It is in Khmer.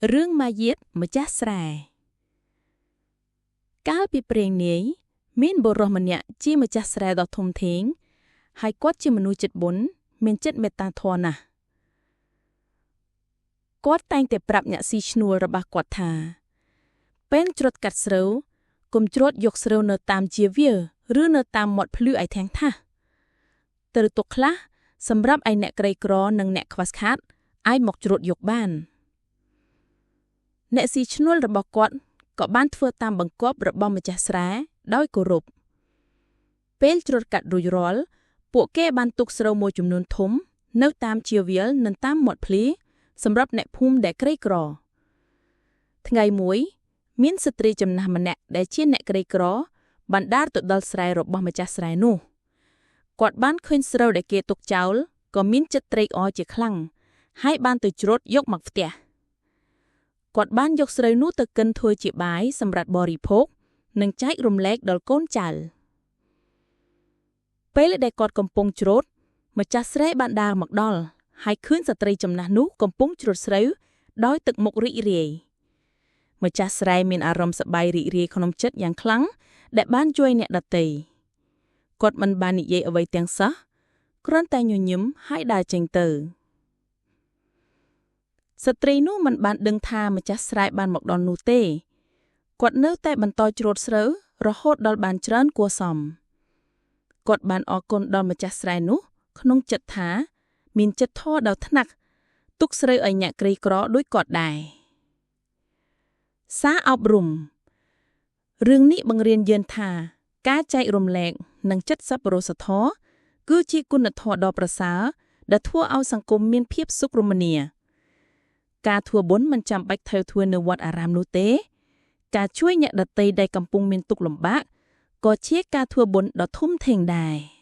រឿងមាយាទម្ចាស់ស្រែកាលពីព្រេងនាយមានបុរសម្នាក់ជាម្ចាស់ស្រែដ៏ធំធេងហើយគាត់ជាមនុស្សចិត្តបុណ្យមានចិត្តមេត្តាធម៌ណាស់គាត់តែងតែប្រាប់អ្នកស៊ីឈ្នួលរបស់គាត់ថាពេលច្រូតកាត់ស្រូវកុំច្រូតយកស្រូវនៅតាមជាវាលឬនៅតាមមាត់ភ្លឺឲ្យធាំងថាសត្រូវទុកខ្លះសម្រាប់ឲ្យអ្នកក្រីក្រនិងអ្នកខ្វះខាតអាចមកច្រូតយកបានអ្នកស៊ីឈ្នួលរបស់គាត់ក៏បានធ្វើតាមបង្គាប់របស់ម្ចាស់ស្រែដោយគោរពពេលច្រូតកាត់រួចរាល់ពួកគេបានទុកស្រូវមួយចំនួនធំនៅតាមជាវាលនិងតាមមាត់ភ្លីសម្រាប់អ្នកភូមិដែលក្រីក្រថ្ងៃមួយមានស្ត្រីចំណាស់ម្នាក់ដែលជាអ្នកក្រីក្របានដើរទៅដល់ស្រែរបស់ម្ចាស់ស្រែនោះគាត់បានឃើញស្រូវដែលគេទុកចោលក៏មានចិត្តត្រេកអរជាខ្លាំងហើយបានទៅច្រូតយកមកផ្ទះគាត់បានយកស្រូវនោះទៅកិនធ្វើជាបាយសម្រាប់បរិភោគនិងចែករំលែកដល់កូនចៅពេលដែលគាត់កំពុងច្រូតម្ចាស់ស្រែបានដើរមកដល់ហើយឃើញស្ត្រីចំណាស់នោះកំពុងច្រូតស្រូវដោយទឹកមុខរីករាយម្ចាស់ស្រែមានអារម្មណ៍សប្បាយរីករាយក្នុងចិត្តយ៉ាងខ្លាំងដែលបានជួយអ្នកដទៃគាត់មិនបាននិយាយអ្វីទាំងសោះគ្រាន់តែញញឹមហើយដើរចេញទៅស្ត្រីនោះមិនបានដឹងថាម្ចាស់ស្រែបានមកដល់នោះទេគាត់នៅតែបន្តច្រូតស្រូវរហូតដល់បានច្រើនគួរសមគាត់បានអរគុណដល់ម្ចាស់ស្រែនោះក្នុងចិត្តថាមានចិត្តធម៌ដល់ថ្នាក់ទុកស្រូវឲ្យអ្នកក្រីក្រដូចគាត់ដែរសារអប់រំរឿងនេះបង្រៀនយើងថាការចែករំលែកនិងចិត្តសប្បុរសធម៌គឺជាគុណធម៌ដ៏ប្រសើរដែលធ្វើឲ្យសង្គមមានភាពសុខរមនាការធ្វើបុណ្យមិនចាំបាច់ត្រូវធ្វើនៅវត្តអារាមនោះទេការជួយអ្នកដទៃដែលកំពុងមានទុក្ខលំបាកក៏ជាការធ្វើបុណ្យដ៏ធំធេងដែរ។